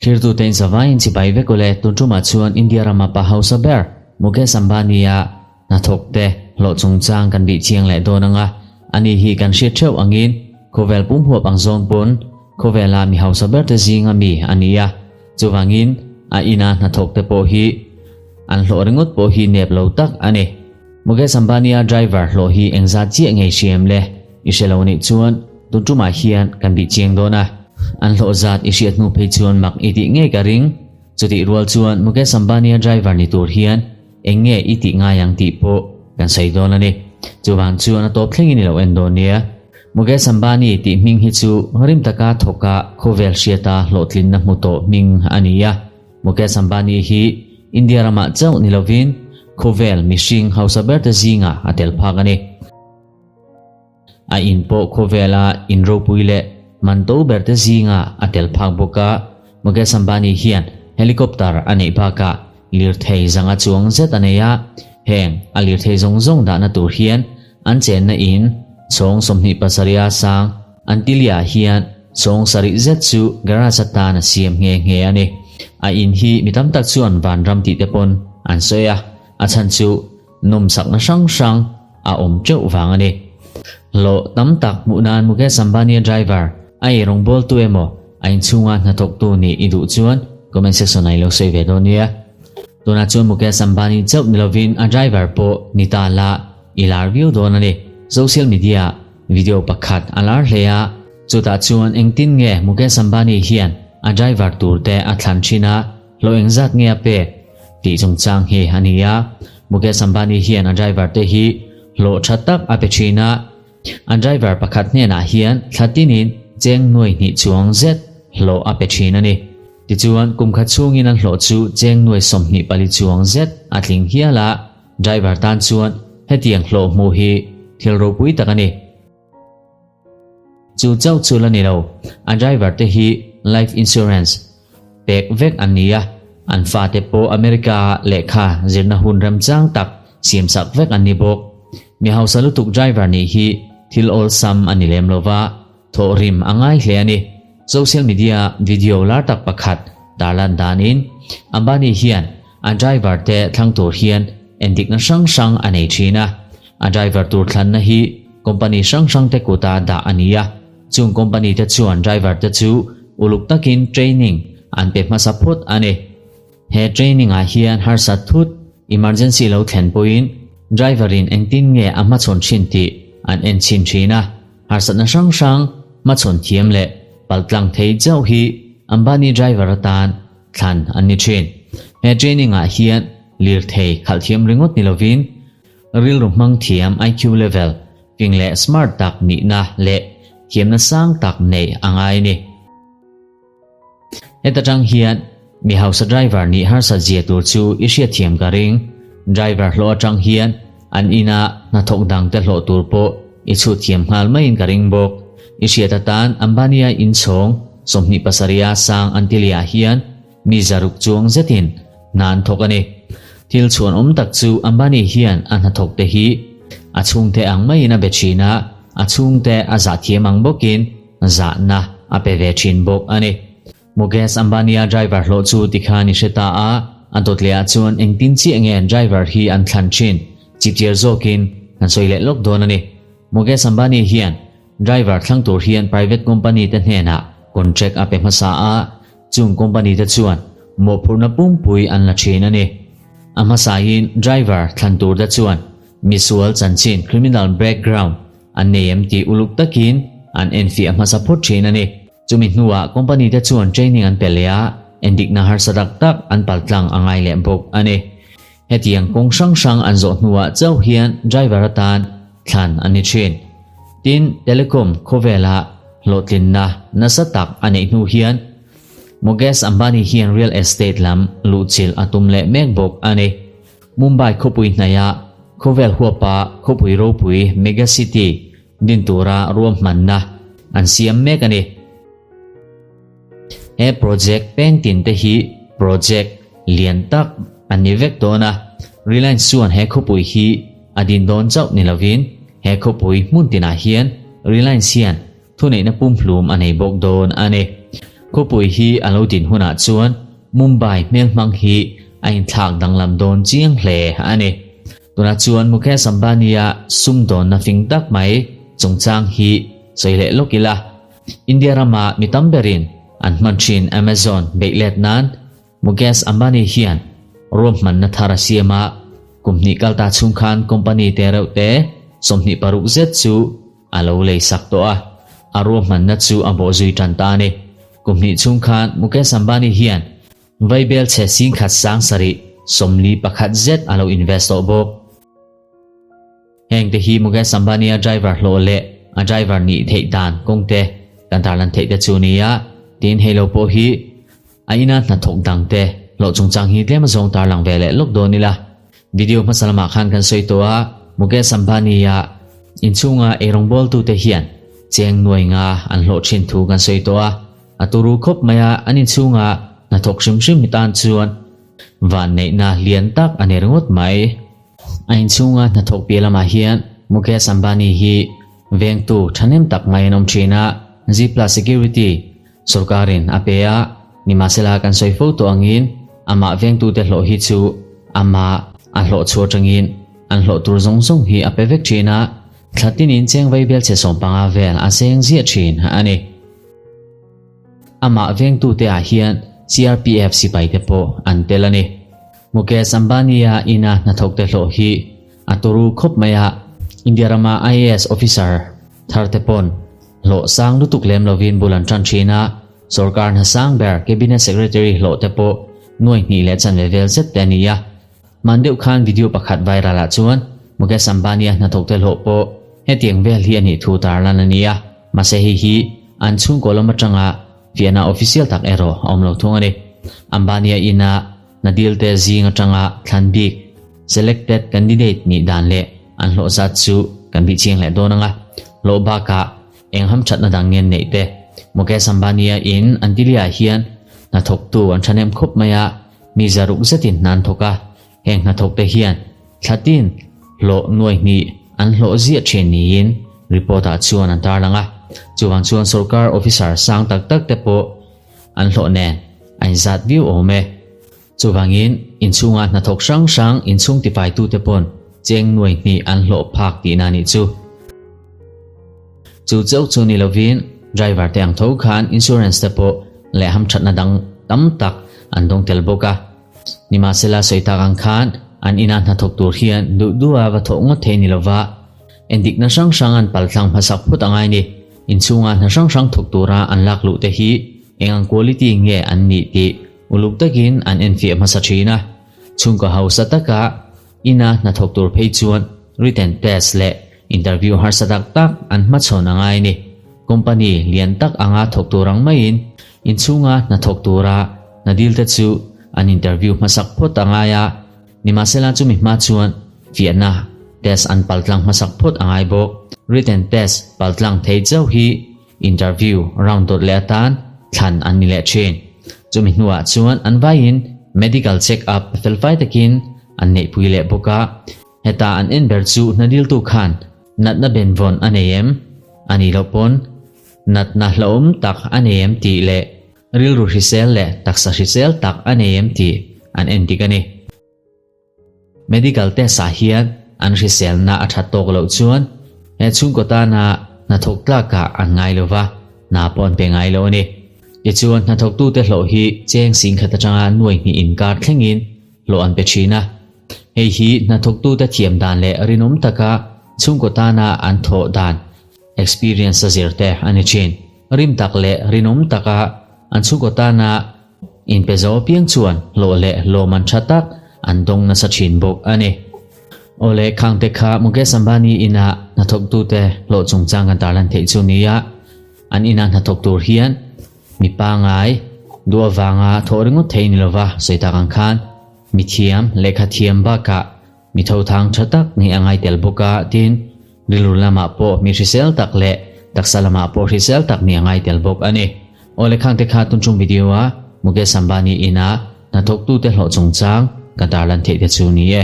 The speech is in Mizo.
Thirtute in zavaiin chibai vek ule, tun tumah chuan India rama pa hausa ber Mukesh Ambani-a hnathawkte hlawh chungchang kan bih chiang leh dawn anga, ani hi kan hriat theuh angin khawvel pum huap ang zawng pawn khawvela mi hausa berte zinga mi a ni a, chuvangin a ina hnathawkte pawh hi an hlawh ringawt pawh hi nep lo tak a ni. Mukesh Ambani-a driver hlawh hi engzat chiah ngei hriam le? I hre lo nih chuan tun tumah hian kan bih chiang dawn a. An hlawh zat i hriat hnu phei chuan mak i tih ngei ka ring. Chutih rual chuan Mukesh Ambani-a driver ni tur hian eng nge i tih ngai ang tih pawh kan sawi dawn a ni. Chuvang chuan a tawp thlengin i lo en dawn nia. Mukesh Ambani tih hming hi chu rim taka thawka khawvel hriata hlawhtlinna hmu tawh hming a ni a. Mukesh Ambani hi India ramah chauh ni lovin khawvel mihring hausa berte zingah a tel phak a ni. A in pawh khawvela in ropui leh man to berte zingah a tel phak bawk a. Mukesh Ambani hian helicopter a neih bakah lirthei zanga chuang zet a nei a, heng a lirthei zawng zawng dahna tur hian an chenna in chhawng 27 a sang Antilia hian chhawng sarih zet chu garage atan a siam nghe nghe a ni. A in hi mi tam tak chuan vanram tih te pawn an sawi a, a chhan chu nawmsakna hrang hrang a awm teuh vang a ni. Hlawh tam tak hmuh nan Mukesh Ambani-a driver a ei rawngbawltu emaw a inchhunga hnathawktu nih i duh chuan comment section ah i lo sawi ve dawn nia. Tunah chuan Mukesh Ambani chauh ni lovin a driver pawh ni ta la i lar viau dawn a ni. Social media ah video pakhat a lar hle a, chutah chuan engtin nge Mukesh Ambani hian a driver tur te a thlan thin a, hlawh engzat nge a pek tih chungchang hi a ni a. Mukesh Ambani hian a driver te hi hlawh tha tak a pe thin a, a driver pakhat hnenah hian thla tinin cheng nuai hnih chuang zet hlawh a pe thin a ni. Tichuan, kum khat chhungin an hlawh chu cheng nuai 24 chuang zet a tling hial a, driver tan chuan hetiang hlawh hmuh hi thil ropui tak a ni. Chu chauh chu la ni lo, a driver te hi life insurance pek vek an ni a, an fate pawh America ah lehkha zirna hun remchang tak siamsak vek an ni bawk. Mi hausa lutuk driver nih hi thil awlsam a ni lem lova, thawhrim a ngai hle a ni. Social media video lar tak pakhat tarlan danin Ambani hian a driver te thlang tur hian endikna hrang hrang a nei thin a, a driver tur thlanna hi company hrang hrang te kuta dah a ni a, chung company te chuan driver te chu uluk takin training an pe hmasa phawt a ni. He training ah hian harsat thut, emergency lo thlen pawhin driver in engtin nge a hmachhawn thin tih an en chhin thin a, harsatna hrang hrang hmachhawn thiam leh paltlang thei chauh hi Ambani driver atan thlan an ni thin. He training ah hian lirthei khalh thiam ringawt ni lovin rilru hmang thiam IQ level fing leh smart tak nihna leh thiamna sang tak neih a ngai a ni. Heta tang hian mi hausa driver nih harsat zia tur chu i hriatthiam ka ring. Driver hlawh atang hian an ina hnathawk dangte hlawh tur pawh i chhut thiam nghal maiin ka ring bawk. I hriat atan Ambani-a inchhawng 27 a sang Antilia hian mi zaruk chuang zetin hna an thawk a ni. Thil chhuan awm tak chu Ambani hian a hnathawkte hi a chhungte ang maiin a be thin a, a chhungte a zah thiam ang bawkin zahna a pe ve thin bawk a ni. Mukesh Ambani-a driver hlawh chu tikhan i hre ta a, a dawt leh ah chuan engtin chiah nge driver hi an thlan thin chipchiar zawkin kan sawi leh lawk dawn a ni. Mukesh Ambani hian driver thlang tur hian private company te hnenah contract a pe hmasa a, chung company te chuan mawhphurhna pumpui an la thin a ni. A hmasain driver thlan tur te chuan misual chanchin criminal background an nei em tih uluk takin an enfiah hmasa phawt thin a ni. Chumi hnuah company te chuan training an pe leh a, endikna harsa tak tak an paltlang a ngai leh bawk a ni. Hetiang kawng hrang hrang an zawh hnuah chauh hian driver atan thlan an ni thin. Tin, telecom khawvela hlawhtlinna nasa tak a neih hnu hian Mukesh Ambani hian real estate lam luhchilh a tum leh mek bawk a ni. Mumbai khawpui hnaihah khawvel huapa khawpui ropui mega city din tura ruahmanna an siam mek a ni. He project peng tin te hi project lian tak an ni vek dawn a, Reliance chuan he khawpui hi a din dawn chauh ni lovin he khawpui hmun tinah hian Reliance hian. thuneihna pumhlum a nei bawk dawn a ni. Khawpui hi a lo din hunah chuan Mumbai hmelhmang hi a inthlak danglam dawn chiang hle a ni. Tunah chuan Mukesh Ambani-a sumdawnna fing tak mai chungchang hi sawi leh lawk ila, India rama mi tam berin an hman thin Amazon beih let nan Mukesh Ambani hian ruahmanna thar a siam a, kum hnih kal ta chhung khan company te reuh te 26 zet chu a lo lei sak tawh a, a ruahmanna chu a bawh zui tan ta a ni. Kum hnih chhung khan Mukesh Ambani hian Vaibel chhe singkhat sang sarih 41 zet a lo invest tawh bawk. Heng te hi Mukesh Ambani-a driver hlawh leh a driver nih theih dan kawng te kan tarlan theih te chu nia. Tin, hei lo pawh hi a ina hnathawk dang te hlawh chungchang hi tlem azawng tarlang ve leh lawk dawn ila. Video hmasa lamah khan kan sawi tawh a, Mukesh Ambani-a inchhunga eirawngbawltu te hian cheng nuai nga an hlawh thin thu kan sawi tawh a. A turu khawp mai a, an inchhunga hnathawk hrim hrim hi tan chuan vanneihna lian tak a ni ringawt mai. A inchhunga hnathawk piah lamah hian Mukesh Ambani hi vengtu thahnem tak mai an awm thin a, G plus security sawrkarin a pe a, nimahsela kan sawi fo tawh angin amah vengtute hlawh hi chu amah a hlawh chhuah atangin an hlawh tur zawng zawng hi a pe vek thin a, thla tinin cheng vaibel chhe 15 vel a seng ziah thin a ni. Amah vengtute ah hian CRPF sipai te pawh an tel a ni. Mukesh Ambani-a ina hnathawk te hlawh hi a turu khawp mai a, India rama IAS officer thar te pawn hlawh sang lutuk lem lovin bul an tan thin a, sorkar hna sang ber Cabinet Secretary hlawh te pawh nuai hnih leh chanve vel zet te a ni a. Hman deuh khan video pakhat viral ah chuan Mukesh Ambani-a hnathawk te hlawh pawh hetiang vel hi a nih thu tarlan a ni a, mahse hei hi an chhungkaw lam atanga fiahna official tak erawh a awm lo thung a ni. Ambani-a ina hna dil te zing atanga thlan bik, selected candidate, nih dan leh an hlawh zat chu kan bih chiang leh dawn ang a, hlawh bakah eng hamthatna dang ngen neih te. Mukesh Ambani-a in Antilia-ah hian hnathawktu an thahnem khawp mai a, Mi zaruk zetin hna an thawk a, heng hnathawk te hian thlatin hlawh nuai hnih an hlawh ziah thin niin report ah chuan an tarlang a. Chuvang chuan sorkar officer sang tak tak te pawh an hlawh nen a inzat viau awm e. Chuvangin inchhunga hnathawk hrang hrang inchhung tifaitu te pawn cheng nuai hnih an hlawh phak tihna nih chu. Chu chauh chu ni lovin driver te ang tho khan insurance te pawh leh hamthatna dang tam tak an dawng tel bawk a. Nimahsela sawi tak ang khan an ina hnathawk tur hian duh duha va thawh ngawt thei ni lova endikna hrang hrang an paltlang hmasak phawt a ngai ni. Inchhunga hna hrang hrang thawk tura an lak luh te hi eng ang quality nge an nih tih uluk takin an enfiah hmasa thin a. Chhungkaw hausa taka Ina hnathawk tur phei chuan written test leh interview harsa tak tak an hmachhawn a ngai ni. Company lian tak anga thawk tur ang maiin inchhunga hnathawk tura hna dil te chu an interview hmasak phawt a ngai a, nimahsela chumi hma chuan fiahna test an paltlang hmasak phawt a ngai bawk. Written test paltlang thei chauh hi Interview round dawt leh atan thlan an ni leh thin. Chumi hnuah chuan an vaiin medical check up felfai takin an neihpui leh bawk a. Heta an en ber chu hna diltu khan natna benvawn a nei em? A nih loh pawn natna hlauhawm tak a nei em tih leh rilru hrisel leh taksa hrisel tak a nei em tih an en dik a ni. Medical test ah hian an hriselna a that tawk loh chuan he chhungkaw tana hnathawk tlakah an ngai lo va, hna pawh an pe ngai lo a ni. Tichuan hnathawktute hlawh hi cheng singkhat atanga nuai hnih inkar thlengin hlawh an pe thin a. Hei hi hnathawktute thiam dan leh rinawm taka chhungkaw tana an thawh dan experience a zir te a ni thin. Rim tak leh rinawm taka an chhungkaw tana Inpe zo apiang chuan hlawh leh lawm an tha tak an dawng nasa thin bawk a ni. Awle khangte kha Mukesh Ambani ina hnathawktute hlawh chungchang kan tarlan theih chu nia, an ina hnathawk tur hian mi pangai duh avanga thawh ringawt thei ni lova sawi tak ang khan mithiam lehkha thiam bakah mi thothang tha tak nih a ngai tel bawk a, tin rilru lamah pawh mi hrisel tak leh taksa lamah pawh hrisel tak nih a ngai tel bawk a ni. Awle khangte kha tunchung video a Mukesh Ambani ina hnathawktute hlawh chungchang ka tarlan theih te chu ni e.